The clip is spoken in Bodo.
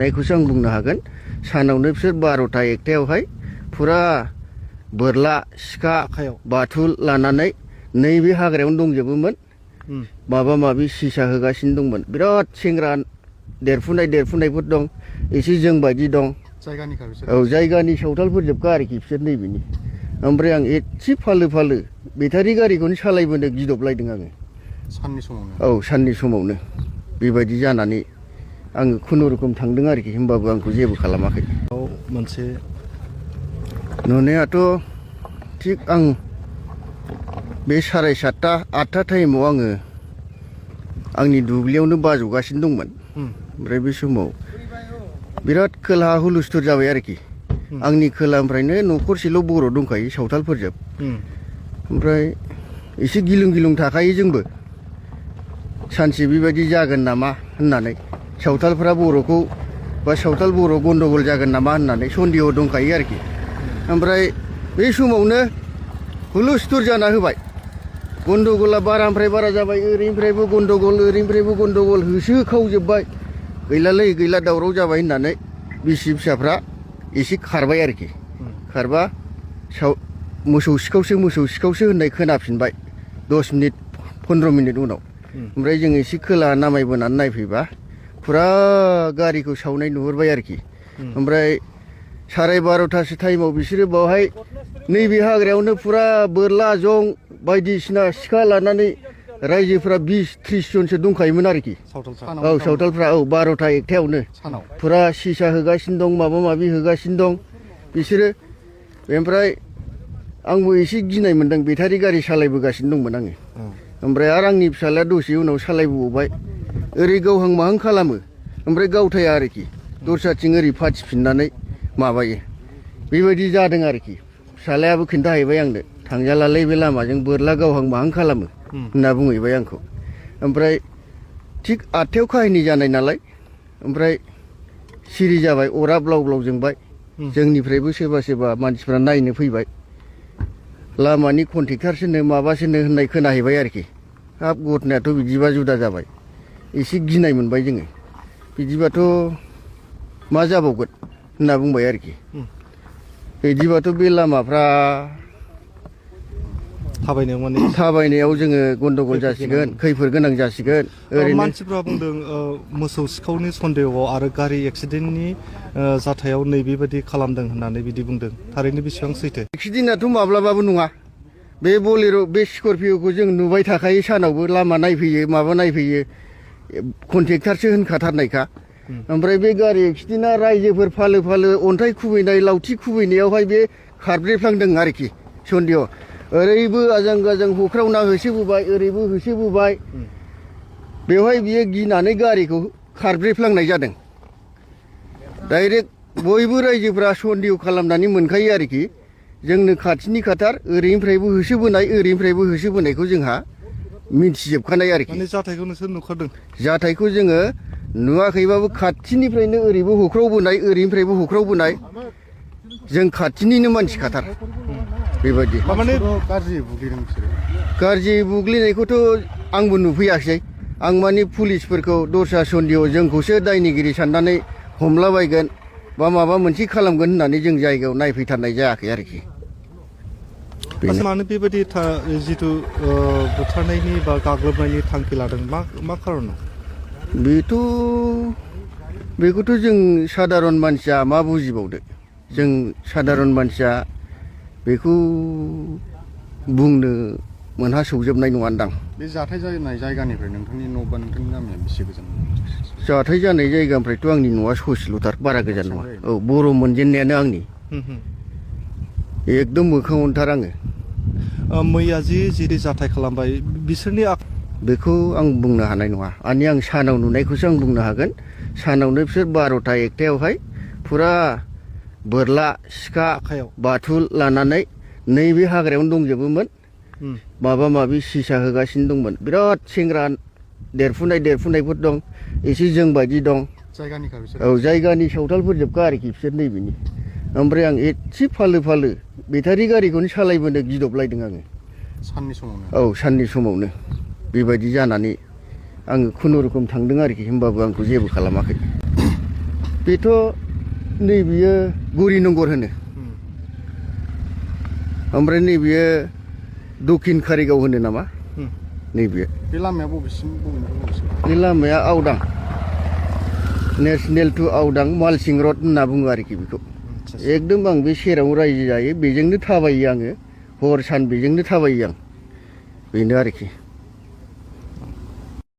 नायखौसो आं बुंनो हागोन सानावनो बिसोर 12टा 1टायावहाय फुरा बोरला सिखा बाथुल लानानै नैबे हाग्रायावनो दंजोबोमोन माबा माबि सिसा होगासिनो दंमोन बिराद सेंग्रा देरफुनायफोर दं एसे जों बायदि दं जायगानिखा बिसोर औ जायगानि सावथालफोरजोबखा आरोखि बिसोर नैबेनि ओमफ्राय आं एसे फालो बेटारि गारिखौनो सालायबोनो गिदबलायदों आङो साननि समावनो औ साननि समावनो बेबायदि जानानै आङो खुनुरुखुम थांदों आरोखि होमबाबो आंखौ जेबो खालामाखै मोनसे नुनायाथ' थिग आं बे 7:30 8टा टाइमाव आङो आंनि दुब्लियावनो बाजौगासिनो दंमोन ओमफ्राय बे समाव बिराद खोलाहा हुलुस्थुर जाबाय आरोखि आंनि खोलानिफ्रायनो न'खरसेल' बर' दंखायो सावथालफोरजोब ओमफ्राय एसे गिलुं थाखायो जोंबो सानसे बेबायदि जागोन नामा होननानै सावथालफ्रा बर'खौ बा सावथाल बर' गन्डगल जागोन नामा होननानै सन्देह दंखायो आरोखि ओमफ्राय बे समावनो हुलुस्थुर जाना होबाय गन्डगला बारानिफ्राय बारा जाबाय ओरैनिफ्रायबो गन्डगल होसोखावजोब्बाय गैला दावराव जाबाय होननानै बिसि फिसाफ्रा एसे खारबाय आरोखि खारबा मोसौ सिखावसो होननाय खोनाफिनबाय 10 मिनिट 15 मिनिट उनाव ओमफ्राय जों एसे खोला नामायबोनानै नायफैबा फुरा गारिखौ सावनाय नुहुरबाय आरोखि ओमफ्राय 12:30 टाइमाव बिसोरो बावहाय नैबे हाग्रायावनो फुरा बोरला जं बायदिसिना सिखा लानानै रायजोफ्रा 20-30 जनसो दंखायोमोन आरोखि औ सावथालफ्रा औ 12टा 1टायावनो फुरा सिसा होगासिनो दं माबा माबि होगासिनो दं बिसोरो ओमफ्राय आंबो एसे गिनाय मोनदों बेटारि गारि सालायबोगासिनो दंमोन आङो ओमफ्राय आरो आंनि फिसाज्लाया दसे उनाव सालायबोबाय ओरै गावहां माहां खालामो ओमफ्राय गावथाया आरोखि दस्राथिं ओरै फाथिफिननानै माबायो बेबायदि जादों आरोखि फिसाज्लायाबो खिन्थाहैबाय आंनो थांजालालै बे लामाजों बोरला गावहां माहां खालामो होनना बुंहैबाय आंखौ ओमफ्राय थिग 8टायाव काहिनि जानाय नालाय ओमफ्राय सिरि जाबाय अरा ब्लाव जोंबाय जोंनिफ्रायबो सोरबा मानसिफ्रा नायनो फैबाय लामानि कन्ट्रेक्टारसोनो माबासोनो होननाय खोनाहैबाय आरोखि हाब घटनायाथ' बिदिबा जुदा जाबाय एसे गिनाय मोनबाय जोङो बिदिबाथ' मा जाबावगोन होनना बुंबाय आरोखि बिदिबाथ' बे लामाफ्रा थाबायनायाव जोङो गन्डगल जासिगोन खैफोद गोनां जासिगोन ओरैनो मानसिफ्रा बुंदों मोसौ सिखावनि सन्देहआव आरो गारि एक्सिडेन्टनि जाथायाव नैबेबायदि खालामदों होननानै बिदि बुंदों थारैनो बेसेबां सैथो एक्सिडेन्टआथ' माब्लाबाबो नङा बे बलेर' बे स्करपिअ'खौ जों नुबाय थाखायो सानावबो लामा नायफैयो माबा नायफैयो कन्ट्रेक्टारसो होनखाथारनायखा ओमफ्राय बे गारि एक्सिडेन्टआ रायजोफोर फालो अन्थाइ खुबैनाय लावथि खुबैनायावहाय बे खारब्रेफ्लांदों आरोखि सन्देह ओरैबो आजां गाजां होख्रावना होसोबोबाय ओरैबो होसोबोबाय बेवहाय बियो गिनानै गारिखौ खारब्रेफ्लांनाय जादों डाइरेक्ट बयबो रायजोफ्रा सन्देह खालामनानै मोनखायो आरोखि जोंनो खाथिनि खाथार ओरैनिफ्रायबो होसोबोनायखौ जोंहा मिन्थिजोबखानाय आरोखि जाथायखौ नोंसोर नुखादों जाथायखौ जोङो नुवाखैबाबो खाथिनिफ्रायनो ओरैबो होख्रावबोनाय ओरैनिफ्रायबो होख्रावबोनाय जों खाथिनिनो मानसि खाथार बेबायदि माने गाज्रि बुग्लिदों बिसोरो गाज्रि बुग्लिनायखौथ' आंबो नुफैयाखिसै आं माने पुलिसफोरखौ दस्रा सन्देह जोंखौसो दायनिगिरि साननानै हमलाबायगोन बा माबा मोनसे खालामगोन होननानै जों जायगायाव नायफैथारनाय जायाखै आरोखि मानो बेबायदि जिथु बुथारनायनि बा गाग्लोबनायनि थांखि लादों मा खारनाव बेखौथ' जों सादारन मानसिया मा बुजिबावदो जों सादारन मानसिया बेखौ बुंनो मोनहासौजोबनाय नङादां बे जाथाय जानाय जायगानिफ्राय नोंथांनि न' बा नोंथांनि गामिया बेसे गोजान जाथाय जानाय जायगानिफ्रायथ' आंनि न'आ ससेल'थार बारा गोजान नङा औ बर' मोनजेननायानो आंनि एकदम मोखाङावनोथार आङो मैया जि जाथाय खालामबाय बिसोरनि बेखौ आं बुंनो हानाय नङा आं सानाव नुनायखौसो आं बुंनो हागोन सानावनो बिसोर 12टा 1टायावहाय फुरा बोरला सिखा बाथुल लानानै नैबे हाग्रायावनो दंजोबोमोन माबा माबि सिसा होगासिनो दंमोन बिराद सेंग्रा देरफुनायफोर दं एसे जों बायदि दं जायगानिखा बिसोर औ जायगानि सावथालफोरजोबखा आरोखि बिसोर नैबेनि ओमफ्राय आं एसे फालो बेटारि गारिखौनो सालायबोनो गिदबलायदों आङो साननि समावनो औ साननि समावनो बेबायदि जानानै आङो खुनुरुखुम थांदों आरोखि होमबाबो आंखौ जेबो खालामाखै बेथ' नैबेयो गौरीनगर होनो ओमफ्राय नैबेयो दक्षिण कारिगाव होनो नामा नैबे बे लामाया बबेसिम बबेसिम बे लामाया आवदां नेसनेल टु आवदां मालसिं रड होनना बुङो आरोखि बेखौ एकदम आं बे सेराव रायजो जायो बेजोंनो थाबायो आङो हर सान बेजोंनो थाबायो आं बेनो आरोखि